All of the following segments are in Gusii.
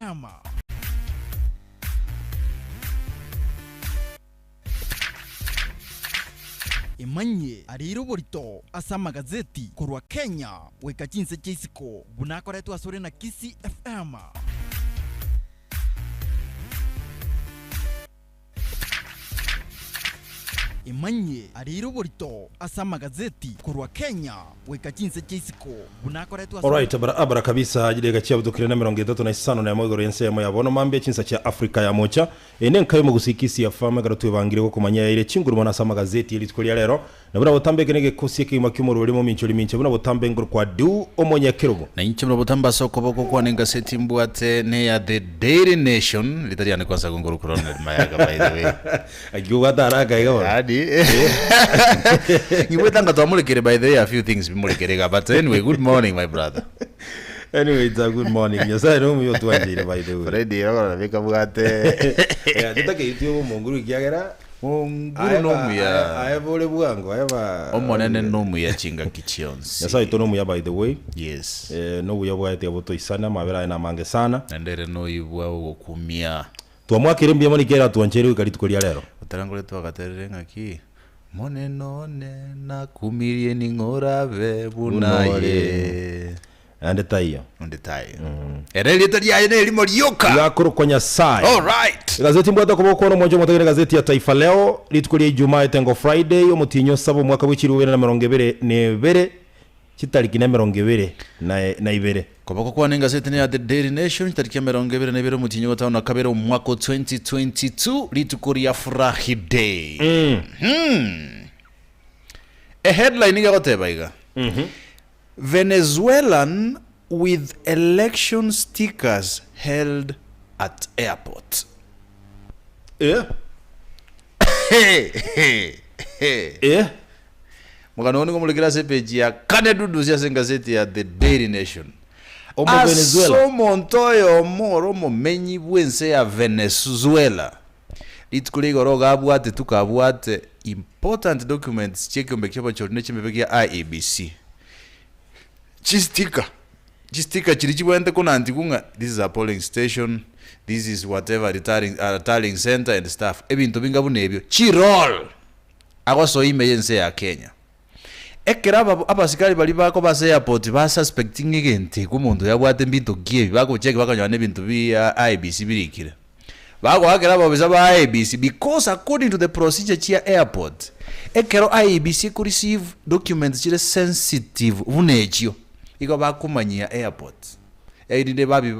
FM. Emanyie areire oborito ase amagazeti korwa Kenya goika chinse chia isiko buna akoretwe asore na Kisii FM. Emanyie areire oborito ase amagazeti korwa Kenya goika chinse chia isiko buna akoretwe asore. Alright, barabara kabisa chidakika chiabutokire na emerongo etato na isano na emo igoro y'ensemo ya bono mambia chinsa chia Africa ya mocha. Eye nenka y'omogusii Kisii FM ekero twebangire gokomanyia yaire chinguru mono ase amagazeti ye rituko ria rero. Na buna botambe eke negekosi ekegima ki'omorweri mominchori minche buna botambe ngoro kwa du omonyakerogo. Na inche buna botambe ase okoboko kwane engaseti mbwate neya The Daily Nation, ritari riane kwanza gongorokwa Ronald Mayaka by the way. Aki obwate haraka iga bono. Yaani ng'igwete anga twamorekire by the way a few things bimorekere iga but anyway good morning my brother. Anyway it's a good morning. Nyasaye nomuya otwancheire by the way. Fred ororora bikabwate. Eh, totakeitwe obomonguru ekiagera Monguru aye ba- nomuya. aye aye bore bwango aye ba Omonene nomuya chingaki chionsi. Nyasaye oito nomuya by the way. Yes. Eh, nobuya bwaye tiga botoisane amabera aye namange sana. Naende ere noibwa ogokumia. Twamwakire mbuya mono ekiagera atwancheire goika rituko ria rero. Otarangore twagaterire ng'aki, Monene one nakumirie ning'o orabe buna Buna aye. ore. Naende taiyo. Onde taiyo. Ere erieta riaye nerimo rioka. Iga akorokwa Nyasae. Alright. Egazeti mbwate okoboko kwane omwancho omotagere egazeti ya Taifa Leo, rituko ria Ijumaa etengo Friday, omotienyi o saba omwaka bwe chilifu ibere na emerongo ebere na ebere, chitariki na emerongo ebere na na ibere. Koboko kwane engaseti neya The Daily Nation, chitariki emerongo ebere na ibere omotienyi o gatano na kabere omwaka o 2022, rituko ria Furahiday. Hmm. Eheadline iga egoteba iga, Venezuelan with election stickers held at airport. Eh. Eh. Mogano oo nigo morekire ase epeji ya kane dudusi ase engaseti ya The Daily Nation. Omo Ase Venezuela. omonto oyomo ore omomenyi bw'ense ya Venezuela, rituko ria igoro iga abwate tuko abwate important documents chi'ekeombe ki'obochori ne chimebe gia IEBC. Chisticker, chisticker chiria chibwenerete konantigwa ng'a this is a polling station, this is whatever returning, uh, tallying center and stuff, ebinto binga buna ebio, chiroll agosoa ime y'ense ya Kenya. Ekero aba abasikari baria bakoba ase airport ba suspect ng'a egento eke omonto oyo abwate mbinto ki ebi, bagocheki bakanyora na ebinto bia IEBC birikire. Bagoakera abaofisa ba IEBC because according to the procedure chia airport, ekero IEBC eko receive documents chire sensitive buna echio, igo bakomanyia airport erinde babi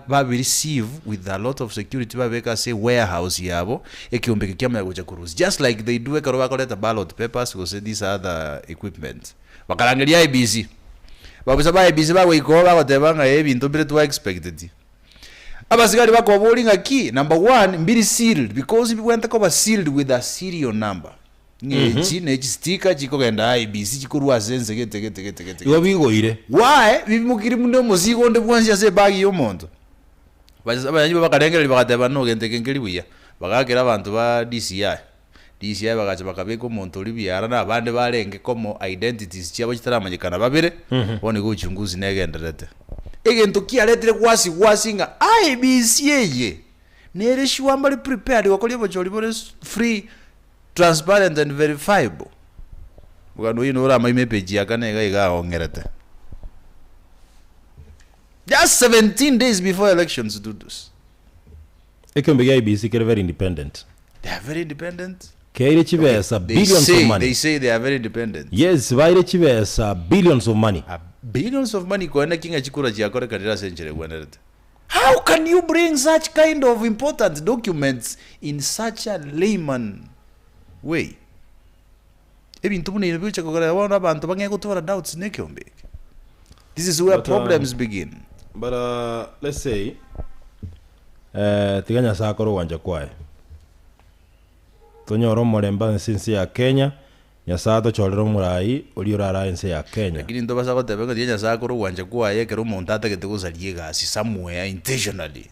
babi receive with a lot of security babeke ase warehouse yabo, ekiombe eke kiamanya gocha korusia. Just like they do ekero bakoreta ballot papers gose these other equipment. Bakarangeria IEBC, abaofisa ba IEBC bagoika oo bagoteba ng'a ebinto mbire twa expecteti. Abasigari bakoboria ng'a ki? Number one, mbiri sealed because bibwenerete koba sealed with a serial number. Ng'a echi ne chistika chikogenda IEBC chikorwa ase ense gete gete gete gete Igo gete. bigoire. Why bimokiri buna omosigo onde bwensi ase ebag ya omonto? Bas abanyanyibo bakarengereria bagateba no gento eke nkeri buya. Bagaakera abanto ba DCI. DCI bagacha bakabeka omonto oria biara na abande barenge komo identities chiabo chitaramanyekana babere, bono igo uchunguzi negendererete. Egento kiaretire gwasi gwasi ng'a IEBC eye nere sure mbare prepared gokoria obochori bore free, transparent and verifiable. Omogano oyio nore amaime epage ya kane iga iga aong'erete. Just 17 days before elections dudus. Ekeombe gia IEBC kere very independent. They are very independent. Keire chibesa They billions say, of money. they say they are very independent. Yes, baire chibesa billions of money. Ah, billions of money koene ki ng'a chikura chiakorekanire ase enchera egwenerete. How can you bring such kind of important documents in such a layman way? Ebinto buna ebi bigocha kogera bono abanto bang'e gotwara doubts na ekeombe eke. This is where But, um, problems begin. But uh, let's say eh, tiga Nyasaye akore ogwancha kwaye. Tonyore omorembe ase ense ya Kenya, Nyasaye atochorere omorai oria orarae ense ya Kenya. Lakini ntobasa goteba ng'a tiga Nyasaye akore ogwancha kwaye ekero omonto atagete gosaria egasi somewhere intentionally.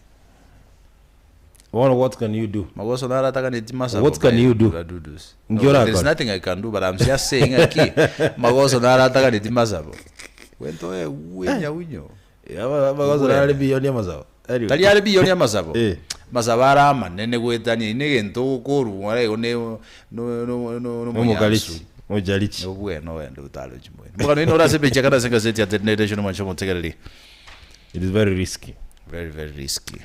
Bono what can you do? Magoso naro ataganeti masabo What can you do? Dudus. Nki No, there's orakore? nothing I can do but I'm just saying ng'aki magoso naro ataganeti masabo. Gento oegwe nyaunyo. Magoso naro biyoni amasabo. Anyway. Tari are biyoni amasabo. Eh. Amasabo are amanene goetania ine egento ogokorwa ore igo ne no no no Omogarichi, nomonyansuri. omojarichi. Obwene ogende otare chimoino. Omogano oino ore ase epeji ya kane ase egaseti ya Daily Nation omwanche omotegereri. It is very risky. Very very risky.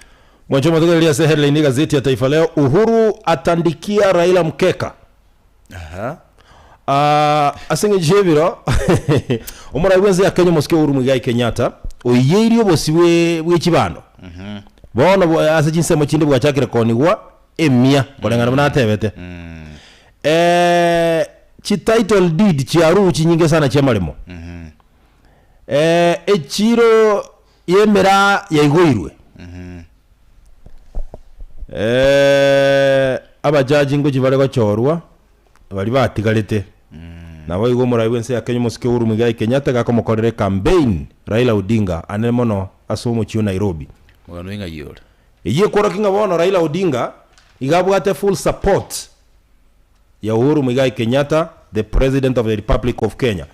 Mwanche omotegereri ase headline y'egazeti ya Taifa Leo, Uhuru atandikia Raila mkeka. Aha. Ah, ase eng'encho y'ebiro omorai bw'ense ya Kenya omosike Uhuru Muigai Kenyatta oiyeirie obosi bwe bwe chibando bono bo- ase chinsemo chinde bwachakire konigwa emia koreng'ana buna atebete Eh, chi title deed chiarure chinyinge sana chiamaremo Eh, echiro y'emiraa yaigoirwe Eh, abajaji ngochia bare gochorwa baria batigarete Naboigo omorai bw'ense ya Kenya omosike Uhuru Muigai Kenyatta gakomokorera ecampaign Raila Odinga anene mono ase omochie o Nairobi. Omogano oing'ai ore. Eyio ekworokia ng'a bono Raila Odinga iga abwate full support ya Uhuru Muigai Kenyatta the President of the Republic of Kenya.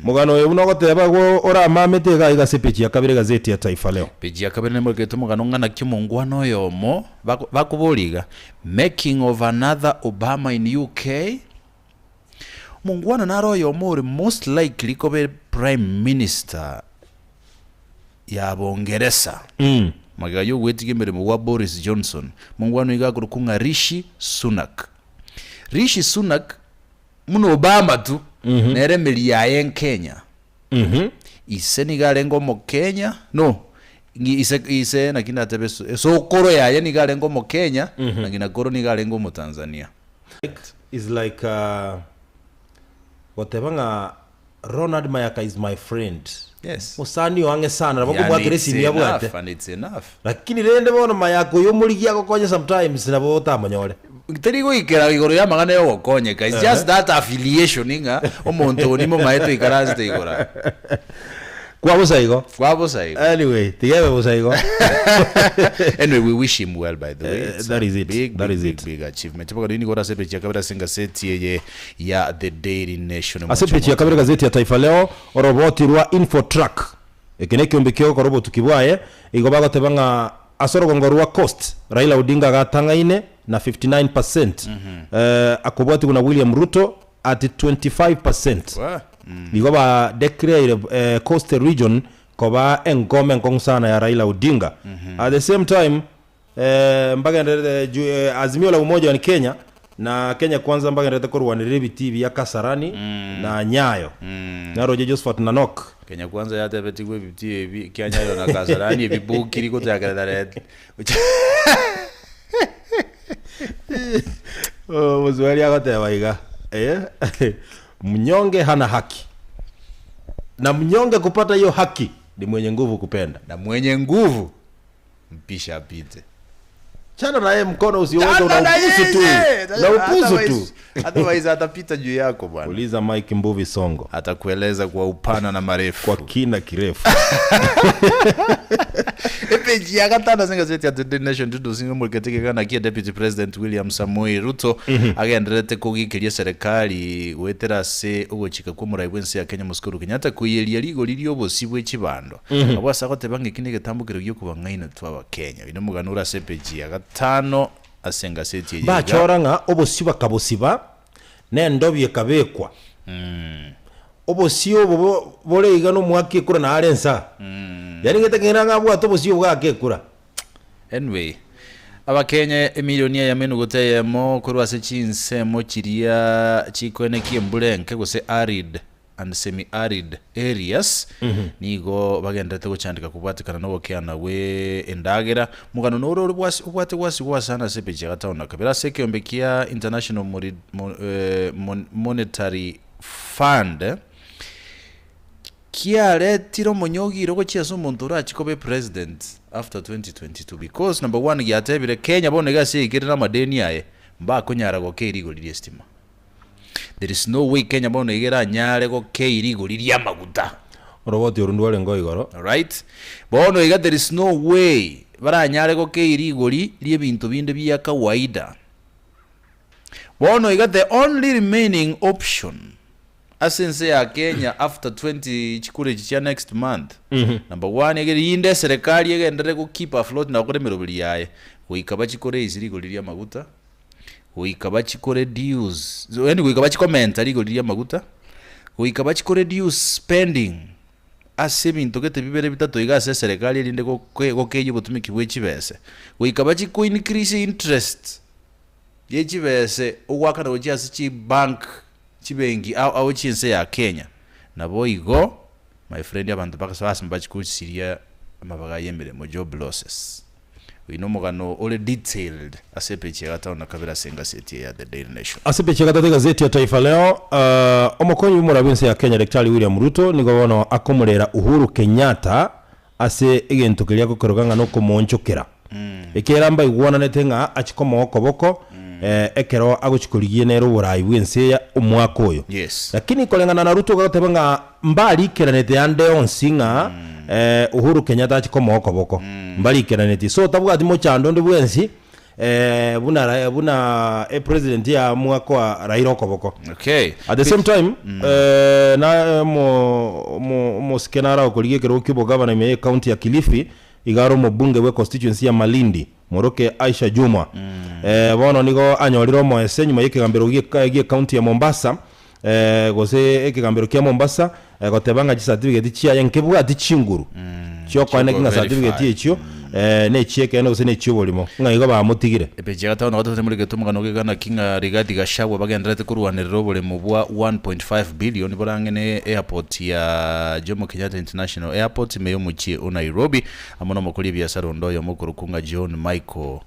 Omogano oyo buna ogoteba igo oramamete iga iga ase epeji ya kabere egazeti ya Taifa Leo. Peji ya kabere nemorekete omogano ng'a naki omongwana oyomo bako bakoboria iga, Making of another Obama in UK? Omongwana nare oyomo ore most likely koba Prime Minister ya Bongeresa. Magega y'ogwetiga emeremo gwa Boris Johnson, mongwana oiga akorokwa ng'a Rishi Sunak. Rishi Sunak buna Obama tu, nere emeri yaye Nkenya. Ise nigo arenge Omokenya, no, ng'i- ise ise naki ndatebe eso- esokoro yaye nigo arenge Omokenya, na ng'ina koro nigo arenge Omotanzania. Is like uh, goteba ng'a Ronald Mayaka is my friend. Yes. Mosani oyo ang'e sana nabo Yani komwakera it's esimi abwate. enough and it's enough. Lakini rende bono Mayaka oyo omorigia agokonye sometimes nabo otamonyore. Teri goikera igoro y'amang'ana y'ogokonyeka, it's just that affiliation ng'a omonto oria momaete oikaransete igoro aa. Kwa bosa igo. Kwa bosa igo. Anyway, tiga ebe bosa igo. Anyway, we wish him well by the way. Eh, It's that a is it. Big, That big, is big, it. big achievement. Bono nigo ore ase epeji ya kabere ase engaseti eye ya The Daily Nation. Ase epeji ya kabere gazeti ya Taifa Leo, oroboti rwa Infotrack, eke nekeombe kiogokora obotuki bwaye, igo bagoteba ng'a ase orogongo rwa Coast, Raila Odinga agatang'aine na 59 percent, eh, akobwatigwa na William Ruto at 25 percent. Wah. Igo ba declare eh, Coast region koba engoma enkong'u sana ya Raila Odinga. At the same time eh, mbagendererete ju, eh, Azimio la Umoja wa Kenya na Kenya Kwanza mbagendererete korwanerera ebitii bia Kasarani na Nyayo. Naroche Josephat Nanok. Kenya Kwanza yatebetigwe ebitii ebi kia Nyayo na Kasarani ebibukiri gochakera tarehe Oh, Moswahili agoteba iga eh, mnyonge hana haki na mnyonge kupata hiyo haki ni mwenye nguvu kupenda. na mwenye nguvu mpisha apite. Chana na yeye mkono usioweza, unaupusu tu, unaupusu tu. Otherwise atapita juu yako bwana. Uliza Mike Mbuvi Songo Atakueleza kwa upana na marefu. kwa kina kirefu. Epeji ya gatano ase egazeti ya The Daily Nation tudusinge omoriketi kegana kia Deputy President William Samoei Ruto agendererete kogikeria serikali goetera ase ogochika kwa omorai bw'ense ya Kenya Mosike Uhuru Kenyatta koiyeria rigori ri'obosi bwe chibando. Abwo ase agoteba ng'a eki negetambokero gi'okobang'aina tw'Abakenya. Oyio nomogano ore ase epeji ya gatano ase engaseti eye iga. Bachora ng'a obosio bakabosiba, na endobio ekabekwa. Obosio obo bo- bore iga nomoaki ekura na are nsa. Yaani ng'ete keng'ina ng'a abwate obosio obwo gaka ekura. Anyway, Abakenya emilioni eyemo enuguta eyemo korwa ase chinsemo chiria chikoenekia embura enke gose arid and semi-arid areas nigo bagendererete gochandeka kobwatekana nogokeana gwe endagera. Omogano noro ore bwasi obwate gwasigwa sana ase epeji ya gatano na kabere ase ekeombe kia International Mori Mo Mon Monetary Fund kiaretire omonyogiro gochia ase omonto orachi koba epresident after 2022 because number one giatebire Kenya bono iga ase eikire namadeni aye mbakonyara gokea rigori ria estima. There is no way Kenya bono iga eranyare gokei rigori ri'amaguta. Oroboti oru ndwarenge o igoro. Alright? Bono iga there is no way baranyare gokei rigori ri'ebinto binde bia kawaida. Bono iga the only remaining option. Ase ense ya Kenya after 20 chikura echi chia next month, number one egere rinde eserekari egenderere go keep afloat na gokora emeroberi yaye, goika bachi ko raise rigori ria amaguta, goika bachi ko reduce, yaani goika bachi komenta rigori ria amaguta, goika bachi ko reduce spending ase ebinto gete bibere bitato iga ase eserekari erinde goke gokeyia obotumiki bwe chibese, goika bachi ko increase interest ye chibese ogoakana gochia ase chibank. Chibenki ao ao chi'ense ya Kenya. Naboigo my friend abanto bagasaba mbache gosiria amabaga y'emeremo, job losses. Oyio nomogano ore detailed ase epeji ya gatano na kabere ase engaseti eye ya The Daily Nation. Ase epeji ya gatato egazeti ya Taifa Leo, omokonyi bw'omorai bw'ense ya Kenya Daktari William Ruto nigo bono akomorera Uhuru Kenyatta ase egento keria agokeroka ng'a nokomoonchokera. Ekiagera mbaigwananete ng'a achie komoa okoboko ekero agochia korigia nere oboraai bw'ense eye omwaka oyo. Yes. Lakini koreng'ana na Ruto gagoteba ng'a mbarikeranete ande onsi ng'a Uhuru Kenyatta achie komoa okoboko. Mbarikeranetie. So tabwati mochando onde bwensi buna ra buna epresident yaamua koa Raila okoboko. Okay. At the same time na omo omo omosike nare agokorigia ekerogo kia obogavana ime ye county ya Kilifi, iga are omobunge bwe constituency ya Malindi, moroke Aisha Jumwa. Bono nigo anyorire omoese nyuma y'ekegambero gie gie county ya Mombasa gose ekegambero kia Mombasa goteba ng'a chicertificate chiaye nkebwati chinguru chiokoeneki ng'a certificate echio nechiekeene gose nechioborimo, ng'a igo bamotigire. Epeji ya gatano na gatato nemorikete omogano oge gana ki ng'a Rigathi Gachagua bagendererete korwanerera oboremo bwa 1.5 billion borang'e ne airport ya Jomo Kenyatta International Airport ime y'omochie o Nairobi amo nomokori ebiasara onde oyomo okorokwa ng'a John Michael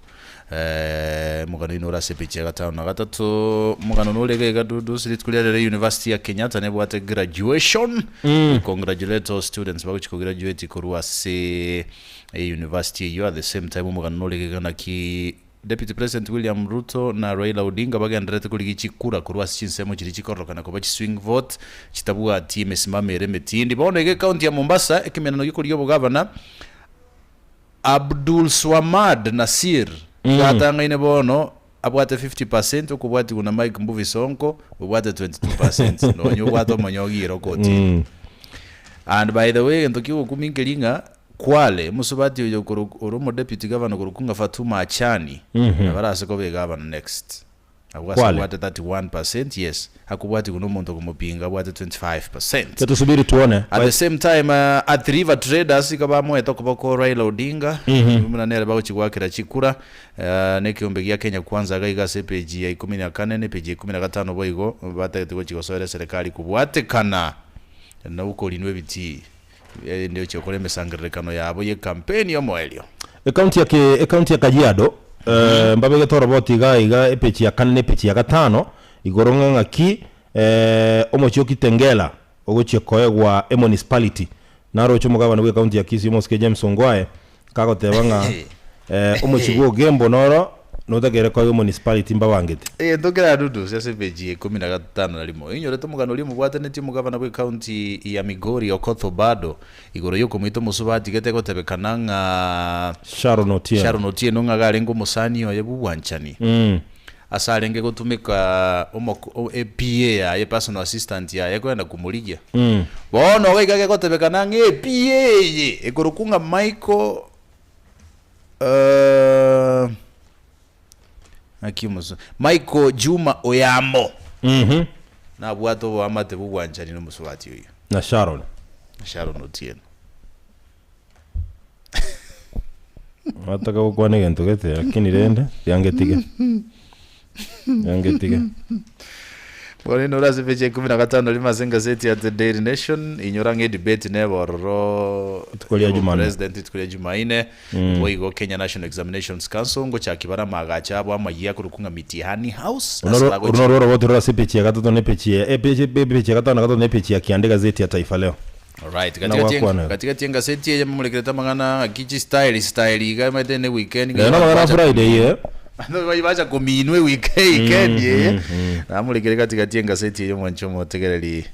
Omogano oino ore ase epeji ya gatano na gatato. Omogano nore iga iga Dudus, rituko ria rero University ya Kenyatta nebwate graduation. We congratulate all students bagochi kograduate korwa ase university eyio. At the same time omogano nore iga iga naki Deputy President William Ruto na Raila Odinga bagendererete korigia chikura korwa ase chinsemo chiria chikororokana koba chiswing vote chitabwati emesimamo ere emetindi. Bono iga ecounty ya Mombasa ekemenano giokorigia obogavana Abdulswamad Nassir iga atang'aine bono abwate 50 percent okobwatigwa na Mike Mbuvi Sonko obwate 22 percent nonya obwate omonyogi ere okotini. And by the way egento kiogokumia nkeri ng'a Kwale omosubati oyo okorokwa ore omodeputy governor okorokwa ng'a Fatuma Achani nabo arase koba egavana next. Abwo ase Kwale. abwate 31%, yes, akobwatigwa nomonto okomopinga abwate 25%. Acha tusubiri tuone. At the same time uh, Athi River Traders iga bamoete okoboko Raila Odinga buna nere bagochi goakera chikura uh, na ekeombe gia Kenya Kwanza iga iga ase epeji ya ikomi na kane na epeji ya ikomi na gatano boigo batagete gochi gosoera eserekari kobwatekana na okorinwa ebitii erinde gochi gokora emesangererekano yabo ye campaign y'omoerio. Ekaunti ya Ki- ekaunti ya Kajiado eh, mbabegete oroboti iga iga epeji ya kane na epeji ya gatano igoro ng'a ng'aki eh, omochie o Kitengela ogochia koegwa emunicipality. Naroche omogabana bwe ekaunti ya Kisii omosike James Ongwae kagoteba ng'a eh, omochie bwa Ogembo noro notakeire koegwa emunicipality mbabangete. Egento keradudusie ase epeji ya ikomi na gatano na rimo, oinyorete omogano oria omobwatanetie omogabana bw'ecounty ya Migori Okoth Obado Igoro y'okomoita omosubati getegotebekana ng'a Sharon Otieno. Sharon Otieno ng'a iga arenge omosani oye bw'obwanchani, ase arenge gotumeka omoko o ePA yaye, personal assistant yaye kogenda komorigia. Bono iga iga gegotebekana ng'a ePA eye ekorokwa ng'a Michael ng'aki omosa Michael Juma Oyamo nabwate oboamate bw'obwanchani nomosubati oyio. Na Sharon. Na Sharon Otieno. Nataka gokwana egento gete lakini rende tiangetige. Tiangetige. Bono inwe ore ase epeji ya ikomi na gatano rimo ase engaseti ya The Daily Nation, inyora ng'a edebate nebe ororo Rituko ria Jumanne. president rituko ria Jumaine, boigo Kenya National Examinations Council ngochaki bare amaagacho abo amayia akorokwa ng'a Mitihani House ase Oro bagochi norwo oroboti rore ase epeji ya gatato na epeji ya epeji epeji ya gatano na gatato na epeji ya kianda egazeti ya Taifa Leo. Alright, Na katikati gwakwana igo. katikati engaseti eye momorekerete amang'ana ng'aki chistyle style iga omanyete ne weekend Rero namang'ana a Friday eh. Abanto bacha kominwa ewiki weekend eye namorekere katikati engaseti eye omwanche omotegereri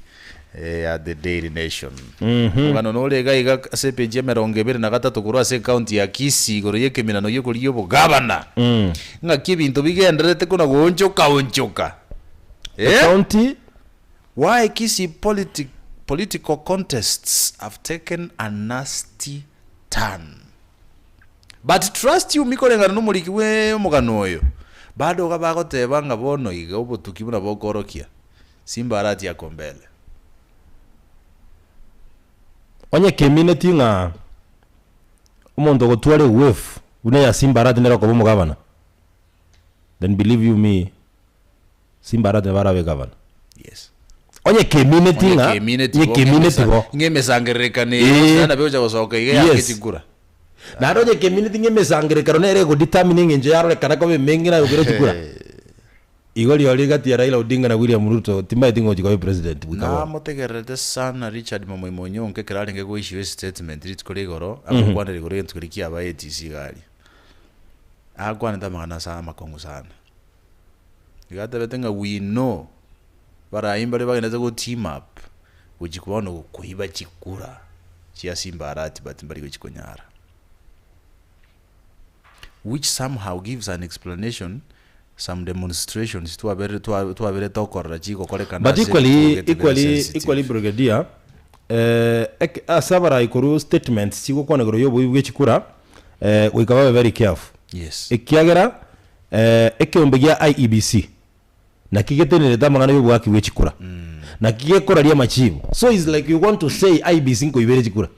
eh, ya The Daily Nation. Omogano nore iga iga ase epeji emerongo ebere na gatato korwa ase ecounty ya Kisii igoro y'ekeminano gi'okorigia obogavana. Ng'aki ebinto bigendererete kona goonchoka onchoka. Eh? Ecounty. Why Kisii politi political contests have taken a nasty turn. But trust you me koreng'ana nomoriki bwe omogano oyo, bado iga bagoteba ng'a bono iga obotuki buna bokoorokia, Simba arati ako mbele. Onye kemineti ng'a omonto ogotwara ewave buna eya Simba Arati nere okoba omogavana, then believe you me, Simba Arati nabo arabe egavana. Yes. Onye kemineti Onye ng'a kemineti onye bo, kemineti ng'emesa- bo. ng'emesangererekano Eh. eye gose nabe ocha gosoka iga yake Yes. chikura. Naende onye kemineti ng'a emesangererekano nere egodetermine eng'encho yarorekana koba emenge naye okere chikura. Igo rirorio gati ya Raila Odinga na William Ruto timanyeti ng'a ochi koba epresident goika bono. Namotegererete sana Richard Momoima Onyonka ekero arenge goissue estatement rituko ria igoro, agokwanera igoro y'egento keria kiaba ATC iga aria. Akwanete amang'ana ase amakong'u sana. Iga atebete ng'a we know barayi mbare bagenderete go team up gochia bono koiba chikura chia Simba Arati but mbari gochia konyara. Which somehow gives an explanation some demonstrations twaberire twa twaberete okorora chigokorekana But ase equally, ebituo gete very equally, sensitive. equally Brigadier, eh, ek- ase abarai korwa statements chigokwana igoro ya oboibi bwe chikura, eh, goika babe very careful. Yes. Ekiagera, eh, ekeombe gia IEBC naki getenerete amang'ana ya oboaki bwe chikura, naki gekoraria amachibu. So is like you want to say IEBC nkoibere chikura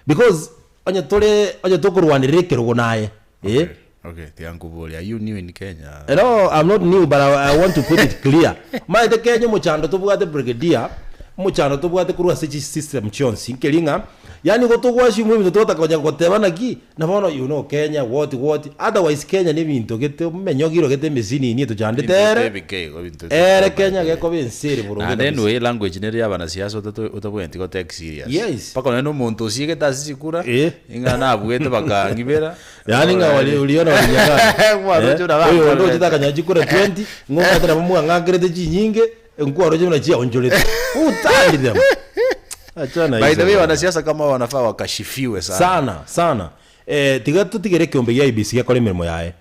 because onye tore onye tokorwanerera ekerogo naye eh. Okay, tiga nkoborie, are you new in Kenya? No, I'm not new but I, I want to put it clear. Maete Kenya omochando tobwate brigadier, omochando tobwate korwa ase chisystem chionsi nkeri ng'a yaani igo togwasumwa ebinto togotaka konya goteba naki na bono you know Kenya what what otherwise Kenya na ebinto gete omenyogiro gete emesinini etochandete Ebinto ere ebike igo, ebinto ere ebike Kenya gekoba ense ere boronge Naende kabisa. anyway language nere ya abanasiasa otato otabwenereti go take serious. Yes. Mpaka nonye na omonto osiegete ase chikura, Eh. ing'a nabuete bakang'ibera, Yaani ng'a wali uliona walinyang'anya. Mwaroche Eh, buna oyo onde bakorete. ochete akanyora chikura 20, ng'a omanyete nabo mwang'akerete chinyinge, nkwaroche buna chiaonchorete. Who turned them? Achana By hizo the way, bwana. wanasiasa kama wanafaa wakashifiwe sana. Sana, sana. Eh, tiga totigere ekeombe gia IEBC gekore emeremo yaye.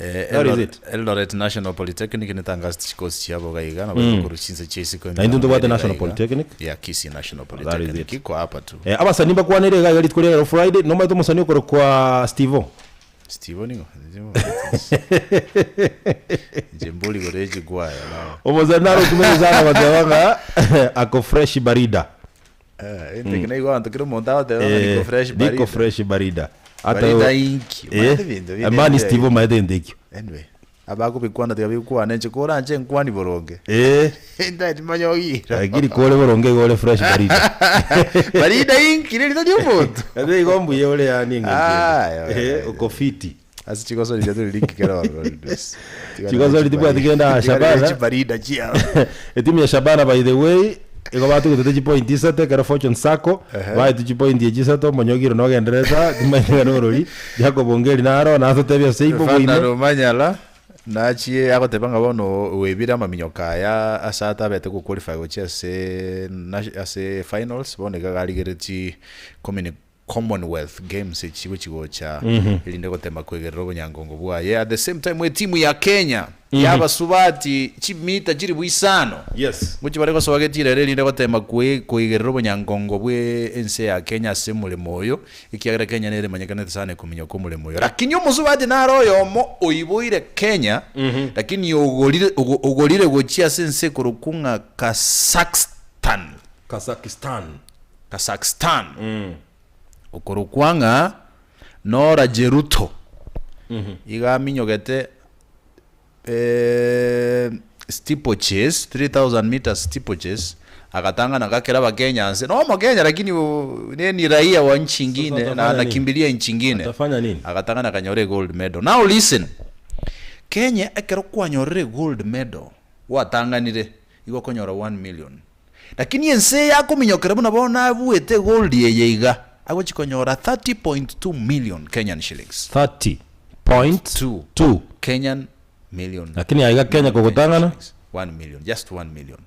Eh, That is Eldoret- it. Eldoret National Polytechnic netangasi chikosi chiabo iga iga nabo mm. chinse chia isiko Na intwe ntobwate iga National iga. Polytechnic. Yeah, Kisii National That is Polytechnic it. iko hapa tu. Eh, abasani mbakwanere iga iga rituko ria rero Friday, nomanyete omosani okorokwa Stevo. Steve nigo. Inche mbori gore echikwaya nao. Omosani naro okumenya sana goteba ng'a ako fresh barida. Eh, inteke naigo abanto kera omonto agoteba ng'a Eh, niko fresh niko barida. fresh barida. Ata Barida inki? Eh, Omanyete ebinto binde amani ebibe. Steve omanyete egento ekio. Anyway, abakobikwana tiga bikwane inche koranche nkwani boronge. Eh, Intagete manye ogira. lakini kore boronge igo ore fresh barida. Barida inki nerita ria omonto. Ase igo mbuya ore yaani eng'encho Ah, ende. yo, Eh, yo, yo. uko fiti. Ase chigosori chiato riri kera ororo rindwesi. Chigosori tibwati kende aa Shabana. Chibarida chiabo. Etimu ya Shabana by the way igo batugutete chipoint isato ekero Fortune Sacco baetwe chipoint echi isato omonyogiro nogendererete timanyeti ng'a norori Jacob Ongeri naro natotebia ase ibo Ferdinand boime. Omanyala nachie agoteba ng'a bono oebire amaminyoka aya ase atabete go qualify gochia ase ase finals bono iga garigeretie communi Commonwealth Games echi gochi gocha erinde gotema koigerera obonyangongo bwaye. At the same time etimu ya Kenya y'abasubati chimita chilifu isano Yes. ngochi bare gosoa getira ere erinde gotema kwe koigerera obonyangongo bwe ense ya Kenya ase omoremo oyo ekiagera Kenya nere emanyekanete sana ekominyoka omoremo oyo. Lakini omosubati nare oyomo oiboire Kenya lakini ogorire ogo ogorire gochia ase ense ekorokwa ng'a Kazakhstan. Kazakhstan. Kazakhstan, okorokwa ng'a Nora Jeruto, iga aminyogete steeplechase, 3000 metres steeplechase, agatang'ana gakera Abakenya nse, no Omokenya lakini ne ni raia wa nchi ingine Sasa na atafanya nini? anakimbilia nchi ingine. Atafanya nini? Agatang'ana akanyora egold medal. Now listen, Kenya ekero kwanyorire egold medal, gwatang'anire, igo okonyora 1 million. Lakini ense eye akominyokera buna bono abuete egold eye iga, agochia konyora 30.2 million Kenyan shillings. 30.2 Two Kenyan million. Lakini aiga Kenya kogotang'ana 1 million, just 1 million.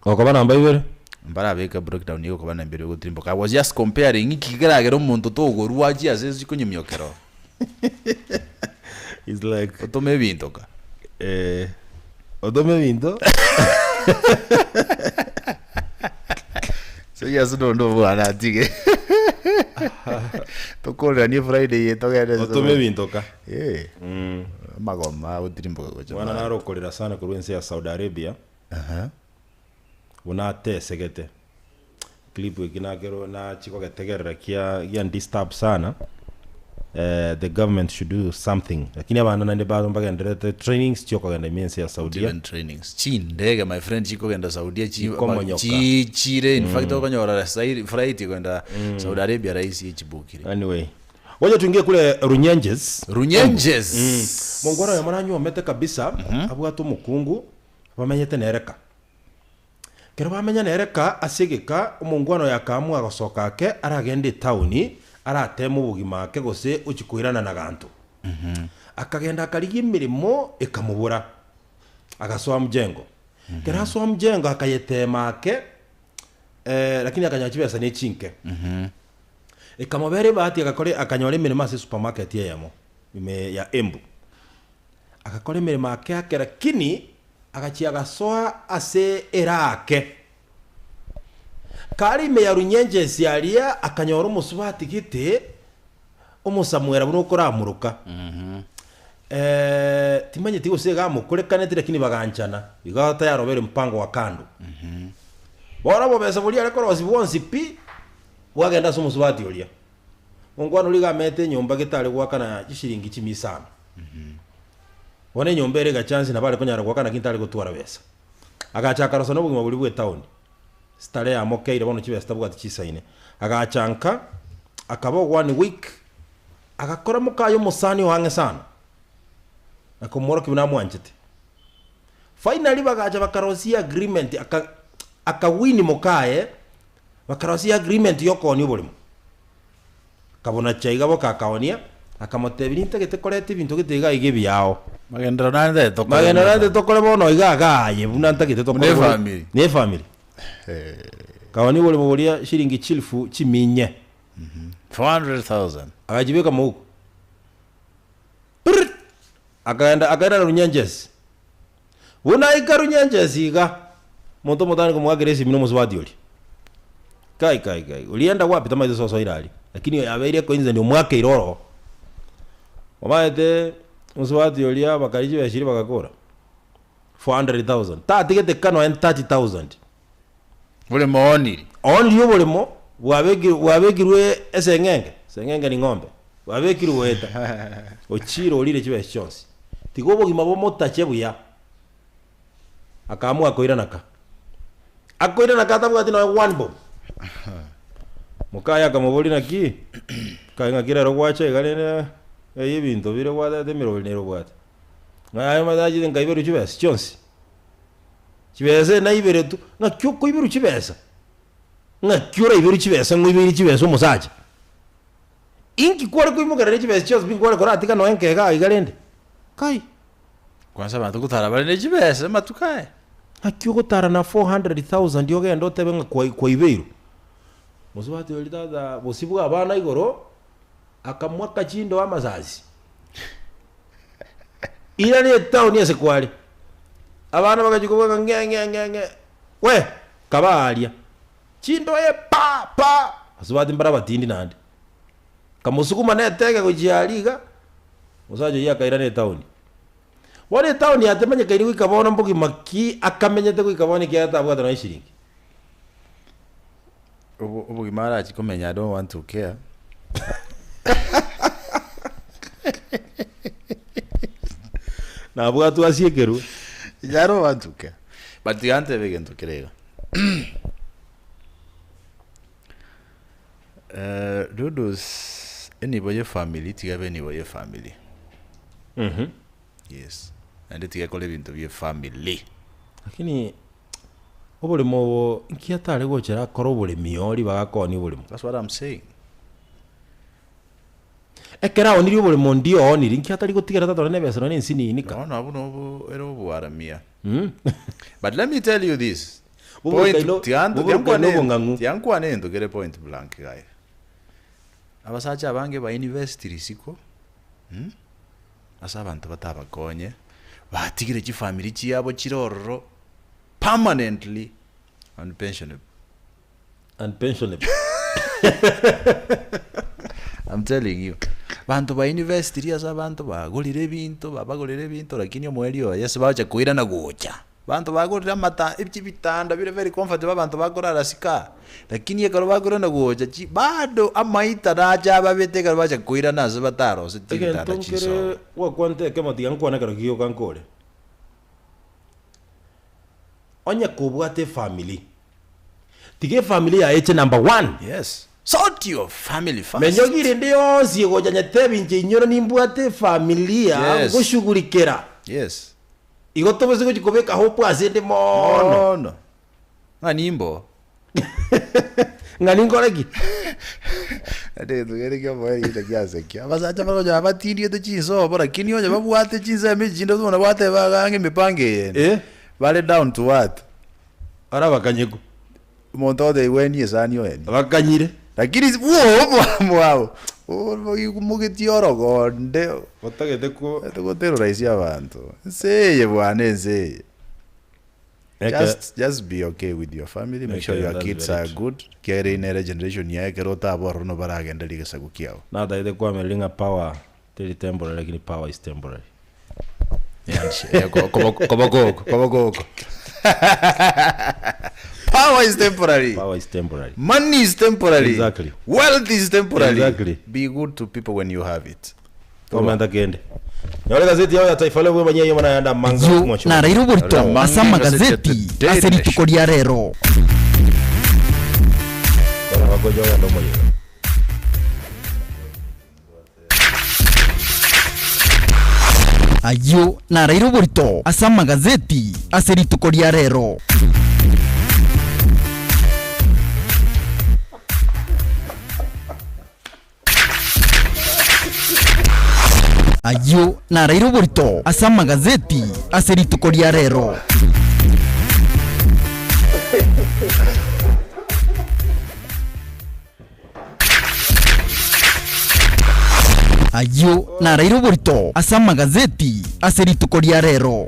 gokoba namba ibere. Mbarabeka breakdown ya okoba namba ibere gotirimboka. I was just comparing inki keragere omonto togorwa achie ase ense konyemiokera oo. It's like Otome ebinto ka. eh, otome ebinto. Serious nonde obwana atige. Tokoreranie Friday eye togende Otome ebinto ka. Eh. Amagoma agotirimboka gocha. Mwana naro okorera sana korwa ense ya Saudi Arabia. Buna atesegete. Clip eki nakero nachia kogetegerera kia giandisturb sana. Eh, the government should do something. Lakini abana naende bado mbagendererete trainings chiokogenda ime ense ya Saudia. Even trainings chindege my friend chikogenda Saudia chi Chikomonyoka. chichire in fact okonyora sai flight kogenda Saudi Arabia rahisi echibukire. Anyway, ngoja tuingie kule Runyenjes. Runyenjes. Mongwana oyomo nanyuomete kabisa, abwate omokungu, bamenyete nere ka. Ekero bamenya nere ka ase egeka, omongwana oyo akaamua gosoka ake aragende etaoni, arateme obogima ake gose ochia koirana na ganto. Akagenda akarigia emeremo ekamobora, agasoa mjengo. Ekero asoa mjengo akayetema ake, lakini akanyora chibesa ne chinke. Ekamobera ebahati agakora akanyora emeremo ase esupermarket eyemo ime ya Embu. Agakora emeremo ake ake lakini agachia agasoa ase era ake. Kare ime ya Runyenjes aria akanyora omosubati gete omosamuera buna okoramoruka. Eh, timanyeti gose iga amokorekanete lakini baganchana iga tayari obeire mpango wa kando. Bono obobesa boria are korosia bwonsi pi bwagenda ase omosubati oria. Omokwana oria iga amete enyomba gete are goakana chishiringi chimia isano. Bono enyomba ere egachansi nabo are konyara goakana lakini tare gotwara besa. Agacha akarosa na obogima boria bwa etaoni, starehe yamokeire bono chibesa tabwati chisaine. Agacha nka, akaba one week, agakora mokaye omosani o ang'e sana, na komworokia buna amwanchete. Finally bagacha bakarosia agreement aka akawin mokaye, bakarosia agreement ya okoonia oboremo. Akabonacha iga boka akaonia, akamotebia nintagete koreta ebinto gete iga iga ebiao. Magenderero nare ntagete tokore Magenderero nare ntagete tokore bono iga iga aye buna ntagete tokore Buna bono. efamiri. Na efamiri. Akaonia oboremo boria shilingi chilifu chimia inye. 400,000. Agachibeka mouko. Prrrt! Akaenda akairana Runyenjes. Buna aika Runyenjes iga, omonto omotang'ani komoakera esimi nomosubati oria. Kai kai kai, orienda wapi tamaete sosoire aria, lakini oyo abeire ecoincidence omwakeire oroo. Omanyete omosubati oria bakaria chibesa chiria bagakora, 400,000, tatigete ka nonya 30,000. Bore mooniri. Ooniri oboremo bwabekirwe bwabekirwe eseng'enge, seng'enge ni ng'ombe, bwabekirwe goeta, ochiire orire chibesa chionsi. Tiga obogima bomotache buya. Akaamua koirana ka. Akoirana ka atabwati nonya one bob. Mokaye akamoboria naki, kae ng'aki rero gwacha iga rende eye ebinto bire gwatete emeroberi nere obwate. Ng'a aye omanyete nachete nkaiberwa chibesa chionsi. Chibesa naiberetwe, ng'aki okoiberwa chibesa? Ng'aki oraiberwe chibesa ng'oibeire chibesa omosacha? Inki kware koimokerera chibesa chionsi pi nkware koratiga nonya nkega iga rende? Kai! Kwanza abanto gotara bare ne chibesa amatuko aya. Ng'aki ogotara na 400,000 ogende otebe ng'a kwai kwaibeirwe? Mosubati oria tata bosio bwa abana igoro, akamwaka chindo amasasi. Irana etaoni ase kware. Abana bagachia kobweka ng'e ng'e ng'e ng'e, we! Kaba aaria. Chindoe pa pa! Basubati mbare abatindi naende. Kamosuguma na etege gochia aria iga, omosacha oyio akairana etaoni. Bono etaoni yatemanyekaine goika bono mbogima ki akamenyete goika bono ekiagera tabwate nonya eshiringi. Obo obogima arachie komenya I don't want to care. Nabwatwe asiekerwe. I don't want to care. But tiga ntebe egento kere iga. Eh, Dudus enibo ye family tiga ebe enibo ye family. Yes. Naende tiga ekore ebinto bie family. Lakini oboremo obo nki atare gochera akore oboremi oo ribaga akoonie oboremo. That's what I'm saying. Ekero aonirie oboremo ndio ooniri nki atari gotigera tata nonye na ebesa nonye na ensinini ka. Bono abwo nobo ere oboaramia. But let me tell you this. Boburuka Point ino- tiga boburuka ino obong'ang'u. tiga nkwane egento kere point blank iga iga. Abasacha abange ba invest risiko, ase abanto batabakonye, batigire chifamiri chiabo chire ororo. permanently unpensionable. Unpensionable. I'm telling you. Banto ba investiri ase abanto bagorire ebinto, babagorire ebinto lakini omoerio oye ase bagocha koirana gocha. Abanto bagorire amata chibitanda bire very comfortable abanto bakorara sika, lakini ekero bakoirana gocha chi bado amaita nache ababete ekero bacha koirana ase bataroseti Egento ebitanda nkere chinsobo. gwakwanete ekemo tiga nkwane ekero gioka nkore. Onye kobwate efamiri, tiga efamiri yaye eche number one. Yes, sort your family first. Menyogi rende yonsi egocha nyetebi inche inyore nimbwate efamilia Yes. ngoshughulikera. Yes. Igo tobose gochia kobeka hope ase ende mono. Mono. Ng'a nimbo. Ng'a ninkore ki? Ande egento kere kioboerio gecha giasekia. Abasacha bakonyora batindiete chinsobo lakini onye babwate chinsemo echi chinde bono gwateba iga ang'e emipango eye ende. Eh. Bare down to earth. Bare abakanyeku. Omonto ogotebia gweni esani oenie. Bakanyire. Lakini bwooo mwabo oimogetie orogonde Otagete ko. Togoterrorise abanto. Ense eye bwana ense eye. Eke- Just, just be okay with your family, make sure Eke, your that's kids very are true. good, ekiagera eyio nere generation yaye ekero otaba ororo nabo baragendererie egesaku kiabo. Natagete koamereria ng'a power teri temporary lakini power is temporary. Koboko oko, koboko oko. Power is temporary. Power is temporary. Money is temporary. Exactly. Wealth is temporary. Exactly. Be good to people when you have it. Komenta kende. Nyore gazeti yao ya Taifa Leo bwemanyie eyemo nayande amange Ayio omwancho. naraire oborito Amange ase amagazeti gazeti ya The ase Daily rituko ria rero. Kora bakoja ogende omoyega. Ayio naraire oborito ase amagazeti ase rituko ria rero. Ayio naraire oborito ase amagazeti ase rituko ria rero. Ayio naraire oborito ase amagazeti ase rituko ria rero.